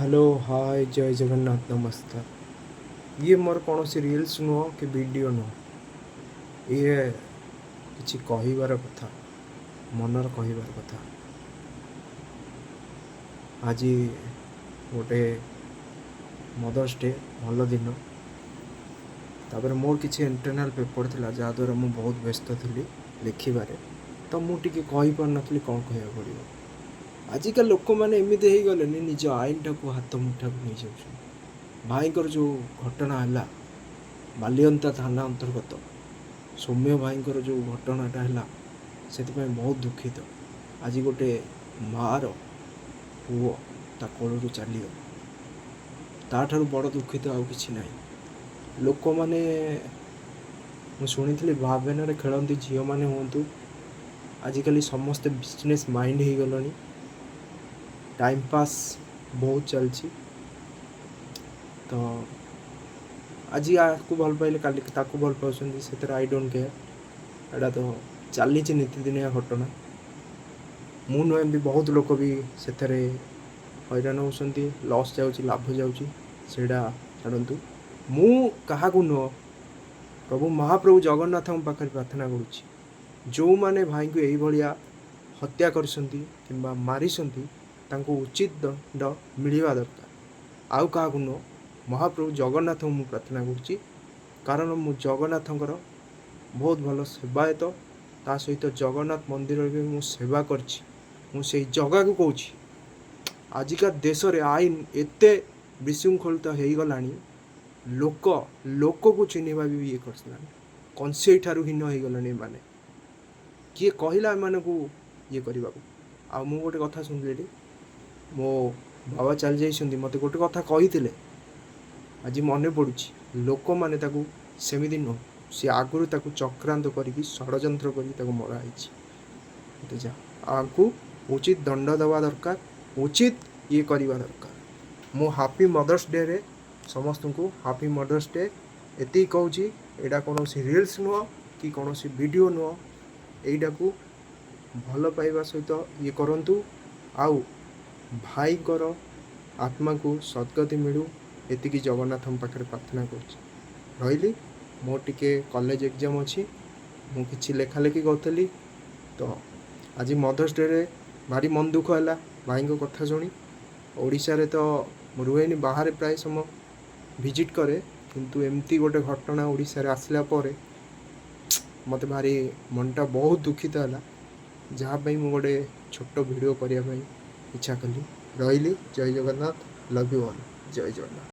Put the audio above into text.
Hello, ହାଏ, ଜୟ ଜଗନ୍ନାଥ, ନମସ୍କାର। ଇଏ ମୋର କୌଣସି ରିଲ୍ସ ନୁହଁ କି ଭିଡ଼ିଓ ନୁହଁ। ଇଏ କିଛି କହିବାର କଥା, ମନର କହିବାର କଥା। ଆଜି ଗୋଟେ ମଦର୍ସ ଡେ, ଭଲ ଦିନ। ତାପରେ ମୋର କିଛି ଇଣ୍ଟରନାଲ୍ ପେପର୍ ଥିଲା, ଯାହାଦ୍ୱାରା ମୁଁ ବହୁତ ବ୍ୟସ୍ତ ଥିଲି ଲେଖିବାରେ। ତ ମୁଁ ଟିକେ କହିପାରୁନଥିଲି କ'ଣ କହିବାକୁ ପଡ଼ିବ। ଆଜିକା ଲୋକମାନେ ଏମିତି ହେଇଗଲେଣି, ନିଜ ଆଇନଟାକୁ ହାତ ମୁଠାକୁ ନେଇଯାଉଛନ୍ତି। ଭାଇଙ୍କର ଯେଉଁ ଘଟଣା ହେଲା, ବାଲିଅନ୍ତା ଥାନା ଅନ୍ତର୍ଗତ ସୌମ୍ୟ ଭାଇଙ୍କର ଯେଉଁ ଘଟଣାଟା ହେଲା, ସେଥିପାଇଁ ବହୁତ ଦୁଃଖିତ। ଆଜି ଗୋଟେ ମାଆର ପୁଅ ତା କୋଳରୁ ଚାଲିଗଲା। ତାଠାରୁ ବଡ଼ ଦୁଃଖିତ ଆଉ କିଛି ନାହିଁ। ଲୋକମାନେ, ମୁଁ ଶୁଣିଥିଲି, ଭାବନାରେ ଖେଳନ୍ତି, ଝିଅମାନେ ହୁଅନ୍ତୁ। ଆଜିକାଲି ସମସ୍ତେ ବିଜନେସ୍ ମାଇଣ୍ଡ ହେଇଗଲେଣି। ଟାଇମ୍ ପାସ୍ ବହୁତ ଚାଲିଛି। ତ ଆଜି ଆକୁ ଭଲ ପାଇଲେ, କାଲି ତାକୁ ଭଲ ପାଉଛନ୍ତି। ସେଥିରେ I don't care. ଏଇଟା ତ ଚାଲିଛି ନିତିଦିନିଆ ଘଟଣା। ମୁଁ ନୁହେଁ, ଏମିତି ବହୁତ ଲୋକ ବି ସେଥିରେ ହଇରାଣ ହେଉଛନ୍ତି। ଲସ୍ ଯାଉଛି, ଲାଭ ଯାଉଛି, ସେଇଟା ଛାଡ଼ନ୍ତୁ। ମୁଁ କାହାକୁ ନୁହଁ, ପ୍ରଭୁ ମହାପ୍ରଭୁ ଜଗନ୍ନାଥଙ୍କ ପାଖରେ ପ୍ରାର୍ଥନା କରୁଛି, ଯେଉଁମାନେ ଭାଇଙ୍କୁ ଏଇଭଳିଆ ହତ୍ୟା କରିଛନ୍ତି କିମ୍ବା ମାରିଛନ୍ତି, ତାଙ୍କୁ ଉଚିତ ଦଣ୍ଡ ମିଳିବା ଦରକାର। ଆଉ କାହାକୁ ନୁହଁ, ମହାପ୍ରଭୁ ଜଗନ୍ନାଥଙ୍କୁ ମୁଁ ପ୍ରାର୍ଥନା କରୁଛି। କାରଣ ମୁଁ ଜଗନ୍ନାଥଙ୍କର ବହୁତ ଭଲ ସେବାୟତ। ତା ସହିତ ଜଗନ୍ନାଥ ମନ୍ଦିରରେ ବି ମୁଁ ସେବା କରିଛି। ମୁଁ ସେଇ ଜଗାକୁ କହୁଛି, ଆଜିକା ଦେଶରେ ଆଇନ ଏତେ ବିଶୃଙ୍ଖଳିତ ହେଇଗଲାଣି, ଲୋକ ଲୋକକୁ ଚିହ୍ନିବା ବି ଇଏ କରିସାରିଲାଣି। କଂସେଇ ଠାରୁ ହୀନ ହେଇଗଲାଣି ଏମାନେ। କିଏ କହିଲା ଏମାନଙ୍କୁ ଇଏ କରିବାକୁ? ଆଉ ମୁଁ ଗୋଟେ କଥା ଶୁଣିଲି, ମୋ ବାବା ଚାଲି ଯାଇଛନ୍ତି, ମୋତେ ଗୋଟେ କଥା କହିଥିଲେ, ଆଜି ମନେ ପଡ଼ୁଛି। ଲୋକମାନେ ତାକୁ ସେମିତି ନୁହଁ, ସେ ଆଗରୁ ତାକୁ ଚକ୍ରାନ୍ତ କରିକି, ଷଡ଼ଯନ୍ତ୍ର କରିକି ତାକୁ ମରା ହେଇଛି। ମୋତେ ଯା ଆଙ୍କୁ ଉଚିତ ଦଣ୍ଡ ଦେବା ଦରକାର, ଉଚିତ ଇଏ କରିବା ଦରକାର। ମୁଁ ହାପି ମଦର୍ସ ଡେରେ ସମସ୍ତଙ୍କୁ ହାପି ମଦର୍ସ ଡେ ଏତିକି କହୁଛି। ଏଇଟା କୌଣସି ରିଲ୍ସ ନୁହଁ କି କୌଣସି ଭିଡ଼ିଓ ନୁହଁ। ଏଇଟାକୁ ଭଲ ପାଇବା ସହିତ ଇଏ କରନ୍ତୁ ଆଉ ଭାଇଙ୍କର ଆତ୍ମାକୁ ସଦ୍ଗତି ମିଳୁ, ଏତିକି ଜଗନ୍ନାଥଙ୍କ ପାଖରେ ପ୍ରାର୍ଥନା କରୁଛି। ରହିଲି। ମୋର ଟିକେ କଲେଜ ଏକ୍ଜାମ୍ ଅଛି, ମୁଁ କିଛି ଲେଖାଲେଖି କରୁଥିଲି। ତ ଆଜି ମଦର୍ସ ଡେରେ ଭାରି ମନ ଦୁଃଖ ହେଲା ଭାଇଙ୍କ କଥା ଶୁଣି। ଓଡ଼ିଶାରେ ତ ମୁଁ ରୁହେନି, ବାହାରେ ପ୍ରାୟ ସମୟ ଭିଜିଟ୍ କରେ। କିନ୍ତୁ ଏମିତି ଗୋଟେ ଘଟଣା ଓଡ଼ିଶାରେ ଆସିଲା ପରେ ମୋତେ ଭାରି ମନଟା ବହୁତ ଦୁଃଖିତ ହେଲା, ଯାହା ପାଇଁ ମୁଁ ଗୋଟେ ଛୋଟ ଭିଡ଼ିଓ କରିବା ପାଇଁ ଇଚ୍ଛା କଲି। ରହିଲି, ଜୟ Jagannath, love you all, Jay Jagannath.